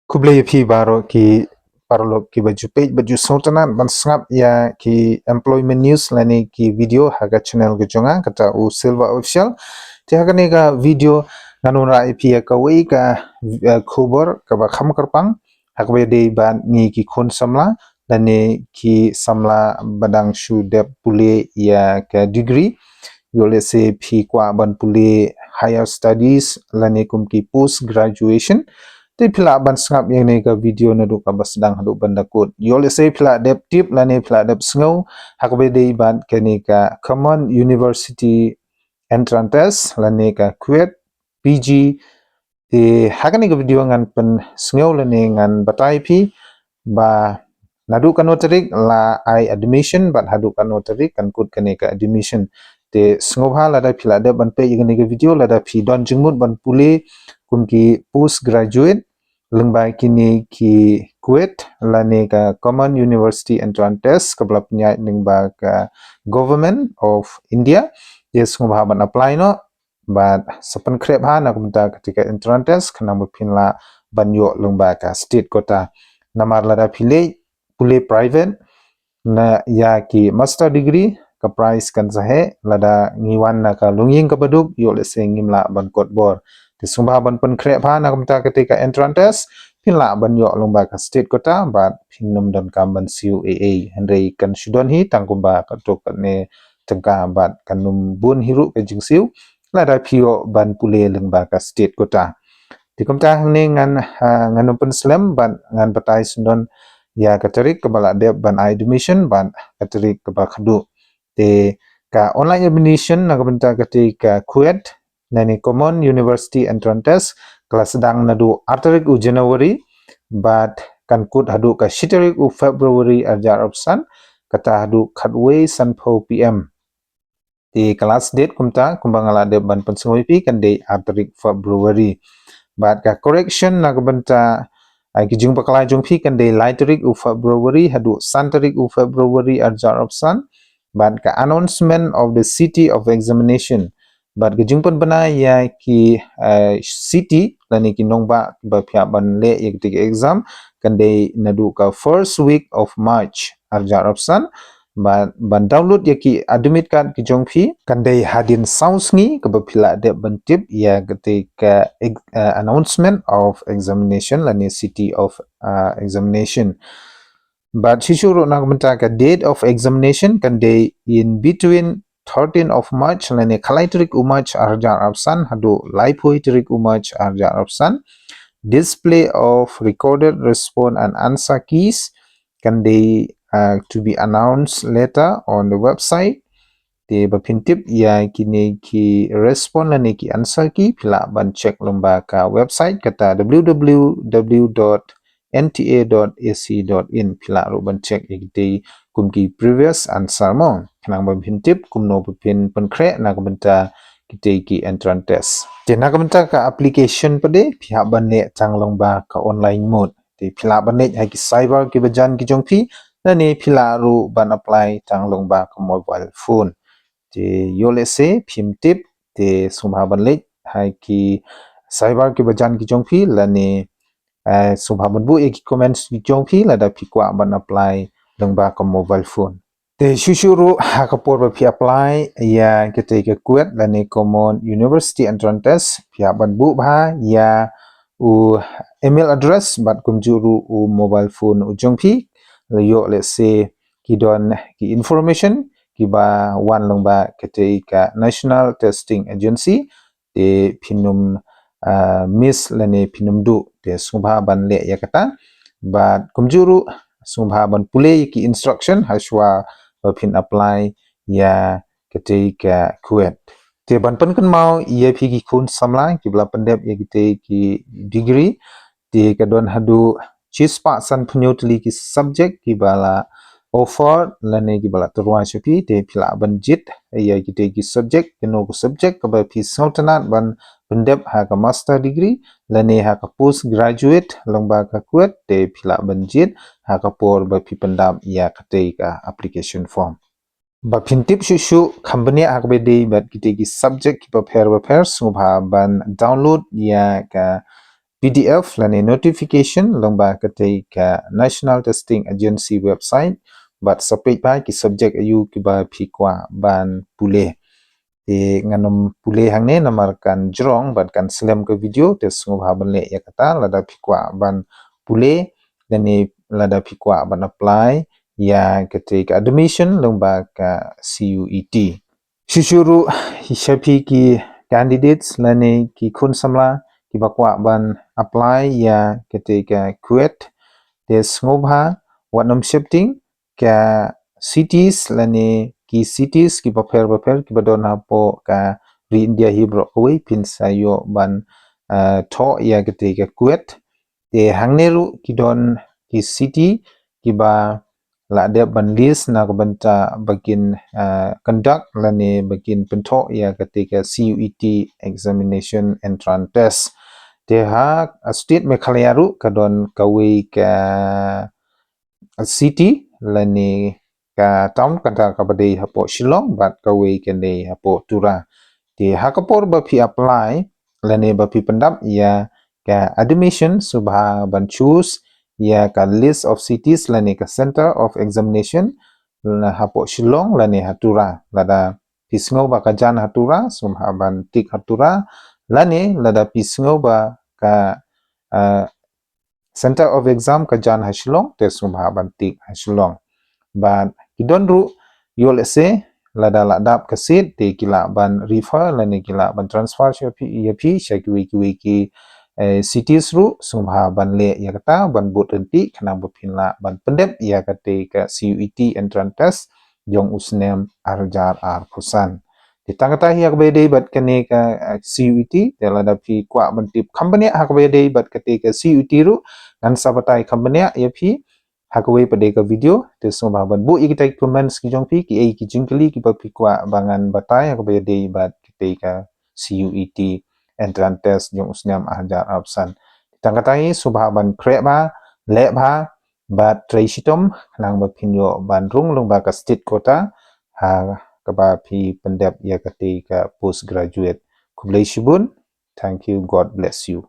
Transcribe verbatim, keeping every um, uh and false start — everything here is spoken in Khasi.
Khublei ïa phi baroh ki paralok kiba ju peit bad ju sngewtynnat ban sngap ïa ki employment news lane ki video ha ka channel ka jong nga, kata u Silver Official. Te ha kane ka video ngan wanrah ïa phi ïa kawei ka, eh, khubor kaba kham kyrpang ha kaba ïadei bad ngi ki khun samla lane ki samla ba dang shu dep pule ïa ka degree. Ïoh lehse phi kwah ban pule higher studies lane kum ki post graduation, te phi lah ban sngap ïa kane ka video naduh kaba sdang haduh ban da kut. Ïoh lehse phi lah dep tip lane phi lah dep sngew ha kaba ïadei bad kane ka Common University Entrance Test lane ka CUET PG. Te ha kane ka video ngan pynsngew lane ngan batai phi ba naduh katno tarik la ai admission bad haduh katno tarik kan kut kane ka admission. Te sngewbha lada phi lah dep ban peit ïa kane ka video, lada phi don jingmut ban pule kum ki post graduate lyngba kine ki CUET lane ka Common University Entrance Test kaba la pynïaid lyngba ka Government of India, te sngewbha ban apply noh. Bad sa pynkhreh bha na ka bynta kata ka entrance test khnang ba phin lah ban ïoh lyngba ka state quota. Namar lada phi leit pule private na ïa ki master degree, ka price kan sa heh, lada ngi wan na ka longïing kaba duk, ïoh lehse ngim lah ban kot bor. Te sngewbha ban pynkhreh bha na ka bynta kata ka entrance test, phin lah ban ïoh lyngba ka state quota bad phin ym donkam ban siew ei ei. Hynrei kan shu don hi tang kumba katto katne tyngka bad kan ym bun hi ruh ka jingsiew lada phi ïoh ban pule lyngba ka state quota. Te kumta hangne ngan, ah, ngan ym pynslem bad ngan batai syndon ïa ka tarik kaba la dep ban ai admission bad ka tarik kaba khadduh. Te ka online admission na ka bynta kata ka CUET lane Common University Entrance Test ka la sdang naduh ar tarik u January bad kan kut haduh ka shi tarik u February arhajar arphew san, kata haduh khatwei sanphew P M. Te ka last date kumta, kumba nga la dep ban pynsngew ïa phi, kan dei ar tarik February. Bad ka correction na ka bynta, ah, ki jingbakla jong phi, kan dei lai tarik u February haduh san tarik u February arhajar arphew san. Bad ka announcement of the city of examination. Bad ka jingpynbna ïa ki, eh, city lane ki nongbah ba phi hap ban leh ïa kata ka exam kan dei naduh ka first week of March arhajar arphew san. Bad ban download ïa ki admit card ki jong phi kan dei hadien saw sngi kaba phi la dep ban tip ïa kata ka ex-, eh, announcement of examination lane city of, eh, examination. Bad shuh shuh ruh na ka bynta ka date of examination kan dei in between thirteen of March lane khatlai tarik u March arhajar arphew san haduh laiphew tarik u March arhajar arphew san. Display of recorded response and answer keys kan dei, uh, to be announced later on the website. Te ba phin tip ïa kine ki response lane ki answer key phi lah ban check lyngba ka website kata W W W dot N T A dot A C dot in. Phi lah ruh ban check ïa kita kum ki previous answer mo. Khnang ba phin tip kumno ba phin pynkhreh na ka bynta kita ki entrance test. Te na ka bynta ka application pat de phi hap ban leh tang lyngba ka online mode. Te phi lah ban leit ha ki cyber kiba jan ki jong phi lane phi lah ruh ban apply tang lyngba ka mobile phone. Te ïoh lehse phim tip te sngewbha ban leit ha ki cyber kiba jan ki jong phi lane, eh, sngewbha ban buh ïa ki comments ki jong phi lada phi kwah ban apply lyngba ka mobile phone. Te shuh shuh ruh ha ka por ba phi apply ïa kita ka CUET lane Common University Entrance Test phi hap ban buh bha ïa u email address bad kumjuh ruh u mobile phone u jong phi. Ïoh lehse ki don ki information kiba wan lyngba kita ka National Testing Agency te phin ym, ah, miss lane phin ym duh. Te sngewbha ban leh ïa kata bad kumjuh ruh sngewbha ban pule ïa ki instruction ha shuwa ba phin apply ïa kita ka CUET. Te ban pynkynmaw ïa phi ki khun samla kiba la pyndep ïa kita ki degree te ka don haduh shispah sanphew tylli ki subject kiba la offer lane kiba la tyrwa sha phi te phi lah ban jied ïa kita ki subject, kano ka subject kaba phi sngewtynnat ban pyndep ha ka master degree lane ha ka post graduate lyngba ka CUET te phi lah ban jied ha ka por ba phi pyndap ïa kita ka application form. Ba phin tip shuh shuh kham bniah ha kaba ïadei bad kita ki subject kiba pher ba pher sngewbha ban download ïa ka P D F lane notification lyngba katei ka National Testing Agency website, bad sa peit ba ki subject aïu kiba phi kwah ban pule. Te ngan ym pule hangne namar kan jrong bad kan slem ka video, te sngewbha ban leh ïa kata lada phi kwah ban pule lane lada phi kwah ban apply ïa katei ka admission lyngba ka C U E T. Shuh shuh ruh sha phi ki candidates lane ki khun samla kiba kwah ban apply ïa katei ka KUET, te sngewbha wat nym sheptieng, ka cities lane ki cities kiba pher ba pher kiba don hapoh ka ri India hi baroh kawei phin sa ïoh ban, ah, thoh ïa katei ka KUET. Te hangne ruh ki don ki city kiba la dep ban list na ka bynta ba kin, ah, conduct lane ba kin pynthoh ïa katei ka C U E T examination entrance test. Te ha state Meghalaya ruh ka don kawei ka city lane ka town kata kaba dei hapoh Shillong bad kawei ka dei hapoh Tura. Te ha ka por ba phi apply lane ba phi pyndap ïa ka admission, sngewbha ban choose ïa ka list of cities lane ka center of examination, lane hapoh Shillong lane ha Tura. Lada phi sngew ba ka jan ha Tura, sngewbha ban tick ha Tura, lane lada phi sngew ba ka, ah, center of exam ka jan ha Shillong, te sngewbha ban tick ha Shillong. Bad ki don ruh, ïoh lehse lada la dap ka seat, te ki lah ban refer lane ki lah ban transfer sha phi, ïa phi sha kiwei kiwei ki, eh, cities ruh, sngewbha ban leh ïa kata, ban bud ryntih khnang ba phin lah ban pyndep ïa katei ka C U E T entrance test jong u snem ar hajar arphew san. Te tang kata hi ha kaba ïadei bad kane ka, eh, C U E T, te lada phi kwah ban tip kham bniah ha kaba ïadei bad katei ka C U E T ruh, ngan sa batai kham bniah ïa phi ha kawei pat de ka video. Te sngewbha ban buh ïa kita ki comments ki jong phi, kiei ki jingkylli kiba phi kwah ba ngan batai ha kaba ïadei bad katei ka C U E T entrance test jong u snem ar hajar arphew san. Tang kata hi, sngewbha ban khreh bha, leh bha bad trei shitom khnang ba phin ïoh ban rung lyngba ka state quota ha kaba phi pyndep ïa katei ka postgraduate. Khublei shibun. Thank you. God bless you.